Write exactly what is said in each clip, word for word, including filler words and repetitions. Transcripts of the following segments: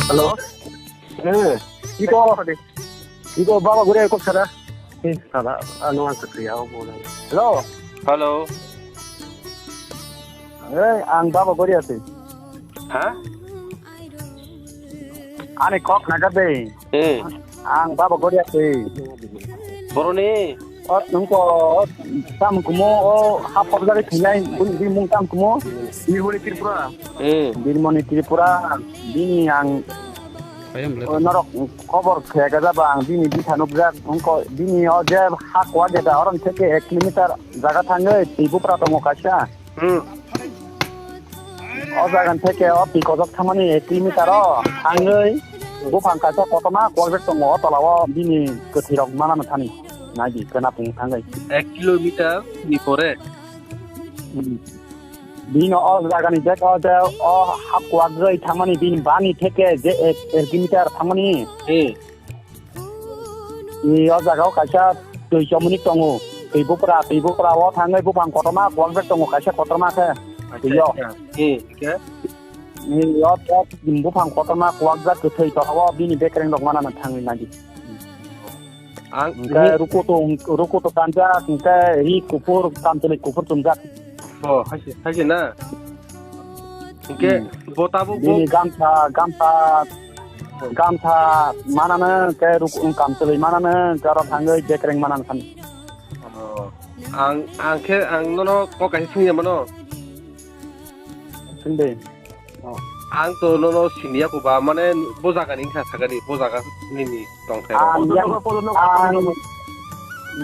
Hello. Eh, iko, iko baba guri kok sada. Eh, sada, ano ang sakri ako po lang. Hello. Hello. Eh, ang baba guri ase. Ha? Ani kok naga de. Eh. Ang baba guri ase. Boroni. O, nungko, o, tam kumo, o, hap hap jari thinai, bini mung tam kumo. Birmoni Tripura. Eh. Birmoni Tripura, bini ang, o, norok khobor khega jaba ang, bini bitha nukjak, nungko, bini o je hak wa jeta, oron theke ek kilometer jaga thangwi, twi bupra tongo kaisa. Hmm. O jaga theke o twi kojak thangmani ek kilometer o thangwi buphang kaisa kotorma kwlajak tongo o tola o bini kwthwi rok mana thani. Nai di kena pung thangwi. Ek kilometer ni pore. Hmm. Bini o jaga ni bek o je o hak kwlajak thangmani bini bani theke je ek, ek kilometer thangmani. Hmm. Ni o jaga o kaisa twi chomoni tongo. Twi bupra, twi bupra o thangwi buphang kotorma kwlajak tongo, kaisa kotorma khe. Acha, twi o. Acha. Hmm, khe? Ni o, o buphang kotorma kwlajak kwthwi tola o bini bekreng rok mana thangwi nai di. Ang, hingke ruku to, ruku to kanjak, hingke ri kuphur, kamchwlwi kuphur chumjak. Oh, haise, haise na? Hingke, hmm, bo tabuk bo bini gamsa, gamsa, gamsa manano, hingke ruku, kamchwlwi manano, hingke aro thangwi bekreng manano thani. Oh, ang, ang khe, ang nono kok kaisa swngya mano. Swngdi. Oh, ang to nono siniya ko ba, mane bo jaga ni wngkha sakani, bo jaga nini tong khe. Ang yang, ang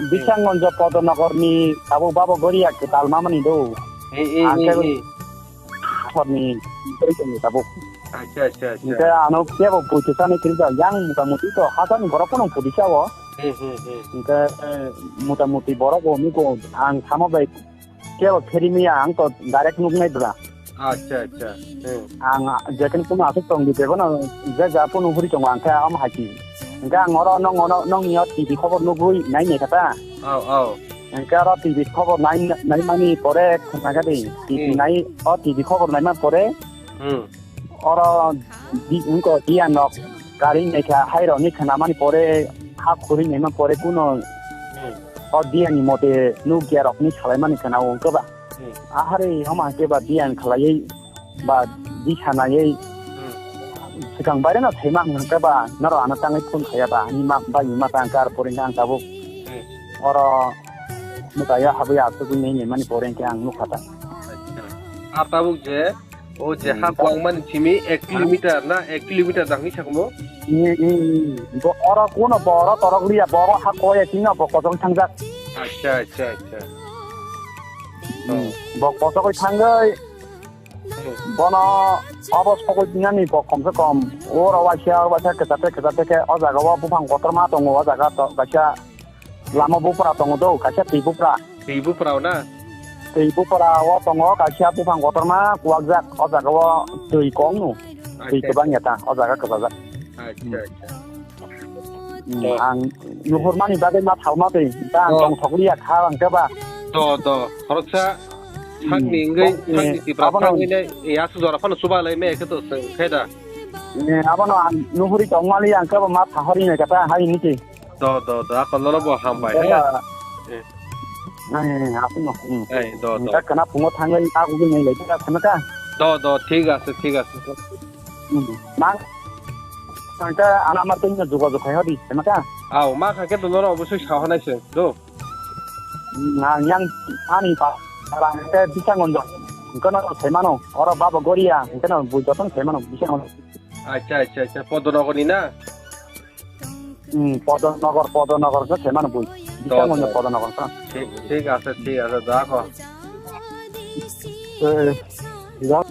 Bisanggonjo Podonogor ni tabuk babo Goria kwtal mamani do. Eh, eh, ang eh, khe eh. Horni tabuk. Acha, acha, acha. Hingke ano kebo puitu sani kiri da yang mota moti to hasani borok pono pudi sao. Hmm, hmm, hmm. Hingke, eh, mota moti borok bo nugo ang samo bai kebo pheri miya ang to direct nuk nai dra. Acha, acha. Hmm. Ang jekin kuno asuk tong di bego no je ja pono huri tongo ang khe am haki. Hingke ang oro nong ono nong ni o T V khobor nugui nai nai kata. Au, au. Hingke oro T V khobor nai, nai mani pore khna gadi. T V hmm nai, o T V khobor nai man pore. Hmm. Oro di, wngko diya nok kari naikha hai rok ni khna mani pore ha khuri naima pore kuno hmm o diya ni mote nukya rok ni salai mani khna o wngkha ba. Hmm. Ahare homa hake ba diya ni khalai ba di sanai hmm swkang baire no thaima hwnkha ba noro ano tangwi phone khaya ba ani ma bai ma tang kar pore ang tabuk hmm oro mutaya habwi asugwi naimani pore hwnkhe ang nukha ta. Acha. A tabuk je O je ha kwlangmani simi ek kilometer na, ek kilometer da hwnwi sakomo? Ni, ni, ni. Bo oro kuno bo oro torok liya, bo oro ha koya sino bo kosong thangjak. Acha, acha, acha. Hmm. Bo kosok thangwi hmm bono obo sokoi tinani bo komse kom oro waisa waisa kwchate kwchate khe o jaga o buphang kotorma tongo o jaga to kaisa Lama bupra tongo do, kaisa twi bupra. Twi bupra o na? Twi bupra o tongo, kaisa buphang kotorma kuwakjak, o jaga o twi kong no. Twi acha, kwbang acha ya ta, o jaga kwbajak. Acha, hmm acha. Hmm, to ang nuhurmani bagwi ma thalma twi, ta ang oh tong thokliya kha ang khe ba. To, to, khoroksa hmm sakni wngwi, to, sakni eh, tipra abono sakni nai, eh, aswk jora phano chuba lai me khe to se khe da. Eh, abono ang nuhuri tongmali ang khe ba ma thahori nai khe ta hai ni twi. Do, do, do, ako nono bo hambai, he? Kaya. Eh. Ai, ai, ai, ako no. Hmm. Ai, do, do. Engka kana pungo thangwi, ako gini lai kaya kana ka? Do, do, thik ase, thik ase. Hmm. Mang, engka ana mar tengno jogajog khai hodi, kana ka? Au, ma kha khe to nono obosoi sa honai se, do. Hmm, na yang ani pa, parang te bisa ngonjo. Engka no sai mano, oro baba goria, engka no bui jotong sai mano, bisa ngonjo. Acha, acha, acha, Podonogor ni na? Hmm, Podonogor, Podonogor khe se mano bui. To, bisa mo to. Podonogor khe. Thik, thik ase, thik ase, da ko. Eh, ya.